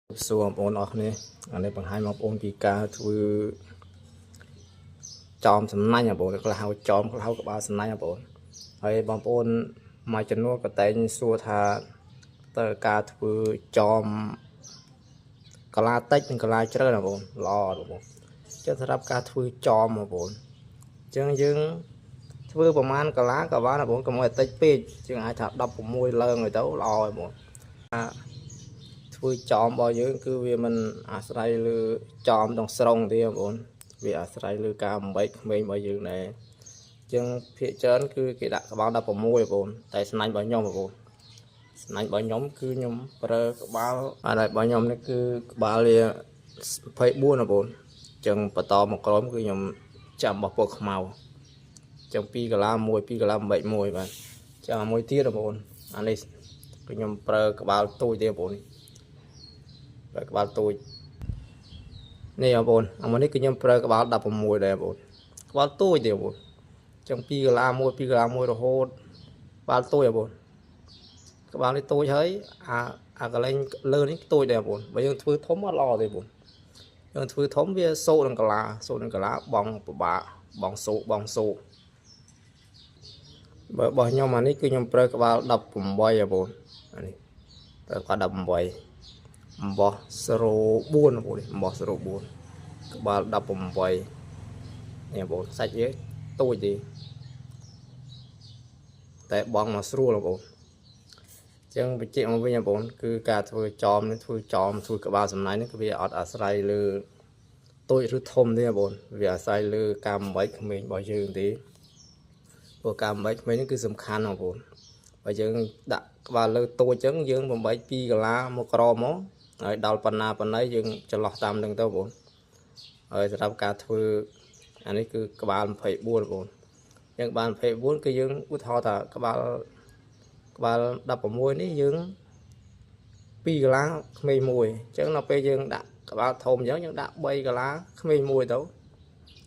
សួរបងប្អូនអរគ្នាអានេះបង្ហាញបងប្អូនពីការធ្វើចោមសំណាញ់បងប្អូនខ្លះហៅចោមខ្លះហៅក្បាលសំណាញ់បងប្អូនហើយបងប្អូនមួយចំនួនក៏តែងសួរថាតើការធ្វើចោមកលាតិចនិងកលាច្រើនបងប្អូនល្អបងប្អូនចឹងសម្រាប់ការធ្វើចោមបងប្អូនចឹងយើងធ្វើប្រហែលកាឡាក៏បានបងប្អូនកុំឲ្យតិចពេកជាងអាចថា16ឡើងឲ្យទៅល្អបងប្អូន ធ្វើចោមរបស់យើងគឺវាមិនអាស្រ័យលើចោមទាំងស្រុងទេបងប្អូនវាអាស្រ័យលើការបំបែកក្មេងរបស់យើងដែរអញ្ចឹងភាគច្រើនគឺគេដាក់ក្បាល16បងប្អូនតែស្នាញ់របស់ខ្ញុំបងប្អូនស្នាញ់របស់ខ្ញុំគឺខ្ញុំប្រើក្បាលអានេះរបស់ខ្ញុំនេះគឺក្បាលវា24បងប្អូនអញ្ចឹងបន្តមកក្រោមគឺខ្ញុំចាំបោះពណ៌ខ្មៅអញ្ចឹង2កាឡា1 2កាឡាបំបែក1បាទចាំមួយទៀតបងប្អូនអានេះគឺខ្ញុំប្រើក្បាលទូចទេបងប្អូន ប្រើក្បាលទូចនេះបងប្អូនអាមួយនេះគឺខ្ញុំប្រើក្បាល16ដែរបងប្អូនក្បាលទូចទេបងប្អូនចឹង2កាឡា1 2កាឡា1រហូតក្បាលទូចបងប្អូនក្បាលនេះទូចហើយអាអាកន្លែងលើនេះទូចដែរបងប្អូនបើយើងធ្វើធំអត់ល្អទេបងប្អូនយើងធ្វើធំវាសោកនឹងកាឡាសោកនឹងកាឡាបងពិបាកបងសោកបងសោកបើរបស់ខ្ញុំអានេះគឺខ្ញុំប្រើក្បាល18បងប្អូនអានេះប្រើក្បាល18អំបោះ04បងប្អូនអំបោះ04ក្បាល18នេះបងប្អូនសាច់វាតូចទេតែបងមកស្រួលបងប្អូនអញ្ចឹងបញ្ជាក់មកវិញបងប្អូនគឺការធ្វើចោមនេះធ្វើចោមធ្វើក្បាលសំណាញ់នេះគឺវាអត់អាស្រ័យលើតូចឬធំទេបងប្អូនវាអាស្រ័យលើការបំបែកក្មេងរបស់យើងទេព្រោះការបំបែកក្មេងនេះគឺសំខាន់បងប្អូនបើយើងដាក់ក្បាលលើតូចអញ្ចឹងយើងបំបែក2កាឡាមកក្រមកហើយដល់បណ្ណាបណ្ណៃយើងចន្លោះតាមនឹងទៅបងប្អូនហើយសម្រាប់ការធ្វើអានេះគឺក្បាល24បងប្អូនយើងក្បាល24គឺយើងឧទាហរណ៍ថាក្បាលក្បាល16នេះយើង2កាឡាក្មេងមួយអញ្ចឹងដល់ពេលយើងដាក់ក្បាលធំអញ្ចឹងយើងដាក់3កាឡាក្មេងមួយទៅ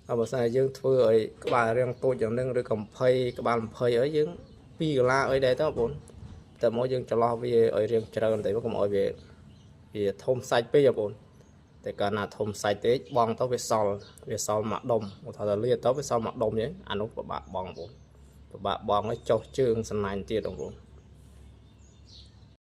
ហើយបើសិនជាយើងធ្វើឲ្យក្បាលរាងតូចយ៉ាងហ្នឹងឬក៏20ក្បាល20អីយើង2កាឡាអីដែរទៅបងប្អូនតែមកយើងចន្លោះវាឲ្យរាងច្រើនតែកុំឲ្យវាវាធំសាច់ពេកបងប្អូនតែកាលណាធំសាច់ពេកបងទៅវាសល់វាសល់មួយដុំឧទាហរណ៍ថាលាទៅវាសល់មួយដុំអញ្ចឹងអានោះពិបាកបងបងពិបាកបងឲ្យចុះជើងសំណាញ់ទៀតបងប្អូន។